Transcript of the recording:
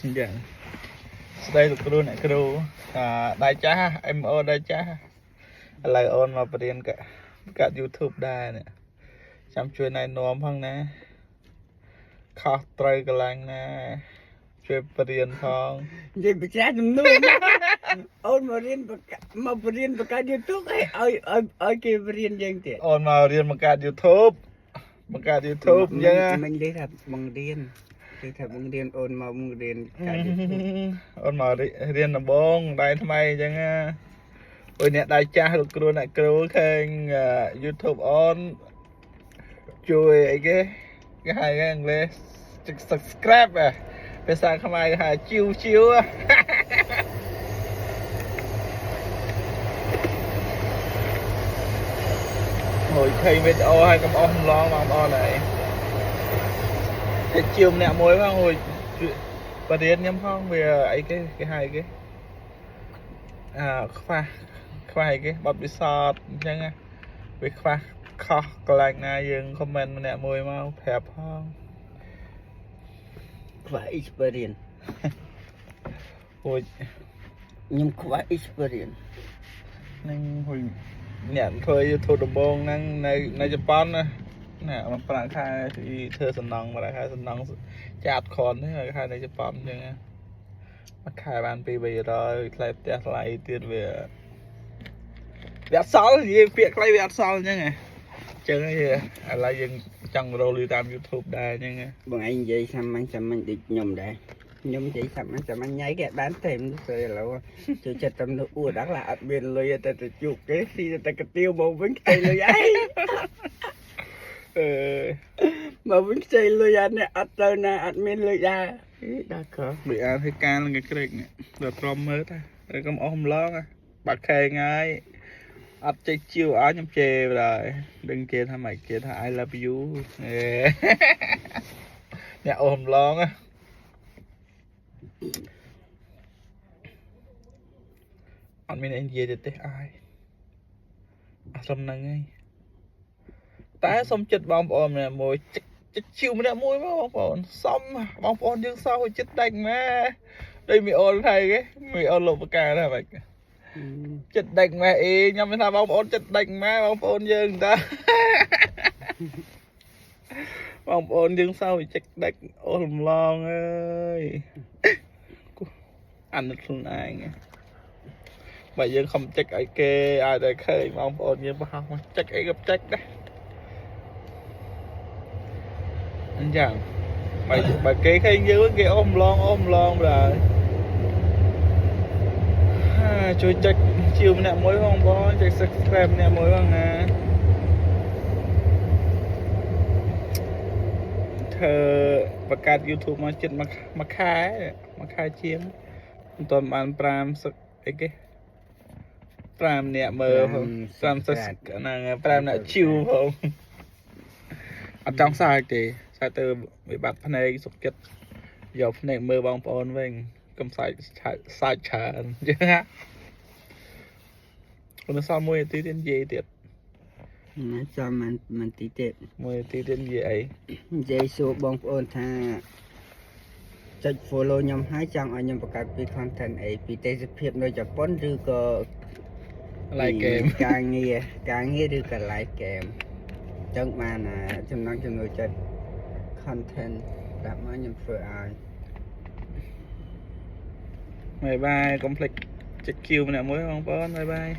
អញ្ចឹងស្ដីលោកគ្រូអ្នកគ្រូអាដៃចាស់ MO ដៃចាស់ឥឡូវអូនមកបរៀនកកាត់ YouTube ដែរនេះចាំជួយណែនាំផងណាខុសត្រូវកន្លែងណាជួយបរៀនផង និយាយប្រចាំចំនួនអូនមករៀនបកមករៀនបក YouTube ឲ្យឲ្យឲ្យគេរៀនយើងទៀត អូនមករៀនបង្កើត YouTube បង្កើត YouTube អញ្ចឹងណា មិញនិយាយថាបង្រៀនគេថាបង្រៀនអូនមកបង្រៀនការ YouTube អូនមករៀនដំបងដៃថ្មីអញ្ចឹងណាអូយអ្នកដៃចាស់លោកគ្រូអ្នកគ្រូឃើញ YouTube អូនជួយអីគេគេហៅគេអង់គ្លេស subscribe ហ៎ភាសាខ្មែរគេហៅជីវជីវហ៎ ហូយឃើញវីដេអូហើយកុំអស់ម្លងបងប្អូនហើយតែជាវម្នាក់មួយផងហូយជួយបរៀនខ្ញុំផងវាអីគេគេហៅអីគេអាខ្វះខ្វះអីគេបទពិសោធន៍អញ្ចឹងណាវាខ្វះខុសកន្លែងណាយើង comment ម្នាក់មួយមកប្រាប់ផង ខ្វះ experience ហូយ ខ្ញុំខ្វះ experience នឹងហូយអ្នកធ្វើ YouTube ដំបូងហ្នឹងនៅនៅជប៉ុនណាណាមកប្រាក់ខែធ្វើសំណងប្រាក់ខែសំណងចាត់ខនទេខែនៅជប៉ុនអញ្ចឹងណា មួយខែបាន2 300ថ្លៃផ្ទះថ្លៃទៀតវាវាអត់សល់និយាយពាក្យខ្លីវាអត់សល់អញ្ចឹងហ៎អញ្ចឹងហើយឥឡូវយើងចង់រកលុយតាម YouTube ដែរអញ្ចឹងហ៎ បងឯងនិយាយសាមញ្ញសាមញ្ញដូចខ្ញុំដែរខ្ញុំនិយាយសាមញ្ញសាមញ្ញញ៉ៃគេអត់បានទេមនុស្សស្រីឥឡូវចូលចិត្តតែមនុស្សអួតដល់ឡាអត់មានលុយតែទៅជួបគេស៊ីតែកាទៀវមកវិញខ្ចីលុយឯង អឺ មកវិញខ្ចីលុយអានេះអត់ទៅណាអត់មានលុយដែរអីដល់ខ ដូចអានធ្វើការនឹងក្រេកនេះដល់ទ្រាំមើលតាតែកុំអស់ម្លងហ៎បាក់ខែងហើយអត់ចេះជាវអើខ្ញុំជេរបណ្ដោយដឹងគេថាម៉េចគេថា I love you អេអ្នកអស់ម្លងហ៎អត់មានអីនិយាយទៀតទេអាយអត់ត្រឹមហ្នឹងឯងតែសុំចិត្តបងប្អូនម្នាក់មួយចិត្តចិត្តជីវម្នាក់មួយមកបងប្អូនសុំបងប្អូនយើងសោះចិត្តដាច់ម៉ែដូចមីអូនថៃគេមីអូនលោកបកាថាម៉េចចិត្តដាច់ម៉ែអេខ្ញុំមានថាបងប្អូនចិត្តដាច់ម៉ែបងប្អូនយើងតា បងប្អូនយើងសោះចិត្តដាច់អូលំឡងអើយអាណិតខ្លួនឯង បើយើងខំចិកឲ្យគេឲ្យតែឃើញបងប្អូនយើងប្រហោះមកចិកអីក៏ចិកដែរអញ្ចឹងបើបើគេឃើញយើងគេអស់ម្លងអស់ម្លងបាទហាជួយចុចជាវម្នាក់មួយផងបងចុច subscribe ម្នាក់មួយផងណាធ្វើបង្កើត YouTube មកចិត្តមួយមួយខែមួយខែជាងមិនទាន់បាន5សឹកអីគេ 5អ្នកមើលផង5សិស្សហ្នឹងហើយ5អ្នកជីវផងអត់ចង់សើចទេសើចទៅវាបាត់ភ្នែកសុខចិត្តយកភ្នែកមើលបងប្អូនវិញកុំសើចសើចច្រើនអញ្ចឹងណាខ្ញុំសល់មួយនាទីទៀតនិយាយទៀត ណាចាំមិនមិនទីទៀត មួយនាទីទៀតនិយាយអី និយាយសួរបងប្អូនថាចុច follow ខ្ញុំហើយចង់ឲ្យខ្ញុំបង្កើតពី content អីពីទេសភាពនៅជប៉ុនឬក៏ live game ការងារការងារឬក៏ live game អញ្ចឹងបានអាចំណង់ចំណូលចិត្ត content ប្រាប់មកខ្ញុំធ្វើឲ្យ bye bye កុំភ្លេចចុច Q ម្នាក់មួយបងប្អូន bye bye.